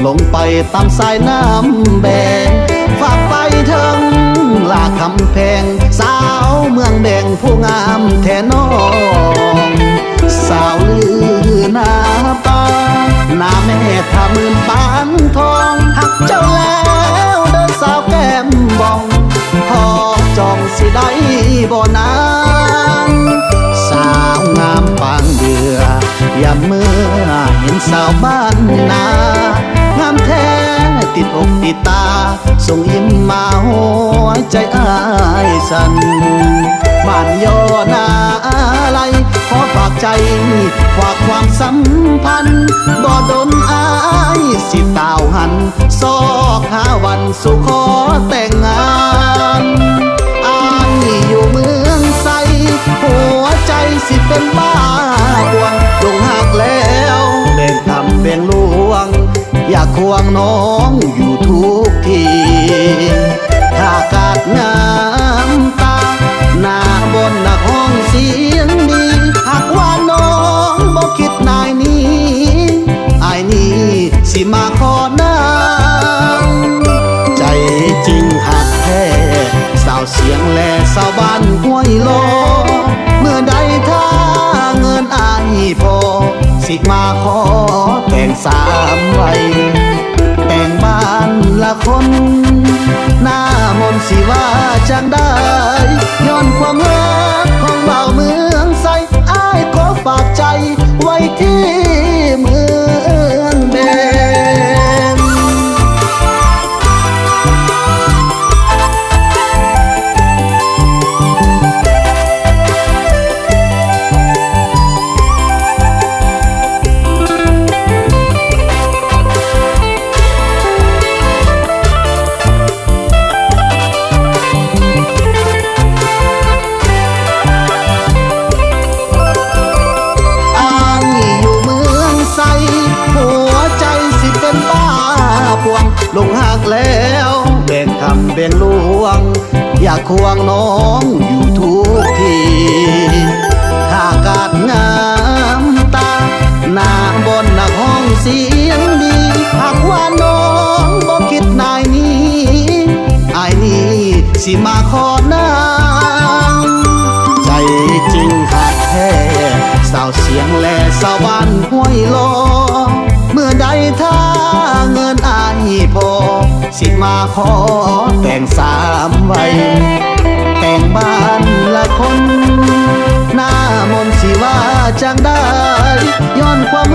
ລົງໄປຕາມສາຍນ້ຳແບງ ຝາກໄປເຖິງຫຼ້າຄຳແພງ ສາວເມືອງແບງຜູ້ງາມແທ້ນ້ອງ ສາວລືໜ້າປ່າ ໜ້າແມ່ທ່າໝື່ນປານທອງ ຮັກເຈົ້າແລ້ວເດີສາວແກ້ມບອງ ຂໍຈອງຊິໄດ້ບໍ່ນານ ສາວງາມປາງເດືອ ຍາມເມື່ອເຫັນສາວບ້ານນາ ງາມແທ້ຕິດອົກຕິດຕາ ສົ່ງຍິ້ມມາຫົວໃຈອ້າຍສັ່ນ ບ້ານຍໍນາໄລ ຂໍຝາກໃຈ ຝາກຄວາມສຳພັນ ບໍ່ດົນອ້າຍຊິຕາວຫັນ ຊອກຫາວັນສູ່ຂໍແຕ່ງງານ ອ້າຍຢູ່ເມືອງໄຊ ຫົວໃຈຊິເປັນບ້າປ່ວງ ຫຼົງຮັກແລ້ວແບ່ງກຳແບ່ງລວງ ຢາກຄວງນ້ອງຢູ່ທຸກທີ່ ຖ້າກາດງາມຕາ ໜ້າບ່ອນນັກຮ້ອງສຽງດີ ຫາກວ່ານ້ອງບໍ່ຄິດນາຍນີ້ ອ້າຍນີ້ຊິມາຂໍນາງ ໃຈຈິງຮັກແທ້ ສາວສຽງແລ ຊາວບ້ານຫ້ວຍລໍ ເມື່ອໃດຖ້າເງິນອ້າຍພໍ ຊິມາຂໍແຕ່ງສາມໄວ ແຕ່ງບ້ານລະຄົນ ໜ້າມົນຊິວ່າຈັ່ງໃດ ຍ້ອນຄວາມຮັກຂອງບ່າວເມືອງໄຊ ອ້າຍຂໍຝາກໃຈໄວ້ທີ່ເມືອງແບງ. ອ້າຍຢູ່ເມືອງໄຊ ຫົວໃຈຊິເປັນບ້າປ່ວງ ຫຼົງຮັກແລ້ວແບ່ງກຳແບ່ງລວງ ຢາກຄວງນ້ອງຢູ່ທຸກທີ່ ຖ້າກາດງາມຕາ ໜ້າບ່ອນນັກຮ້ອງສຽງດີ ຫາກວ່ານ້ອງບໍ່ຄິດນາຍນີ້ ອ້າຍນີ້ຊິມາຂໍນາງ ໃຈຈິງຮັກແທ້ ສາວສຽງແລ ຊາວບ້ານຫ້ວຍລໍ ເມື່ອໃດຖ້າເງິນອ້າຍພໍ ຊິມາຂໍແຕ່ງສາມໄວ ແຕ່ງບ້ານລະຄົນ ໜ້າມົນຊິວ່າຈັ່ງໃດ ຍ້ອນຄວາມ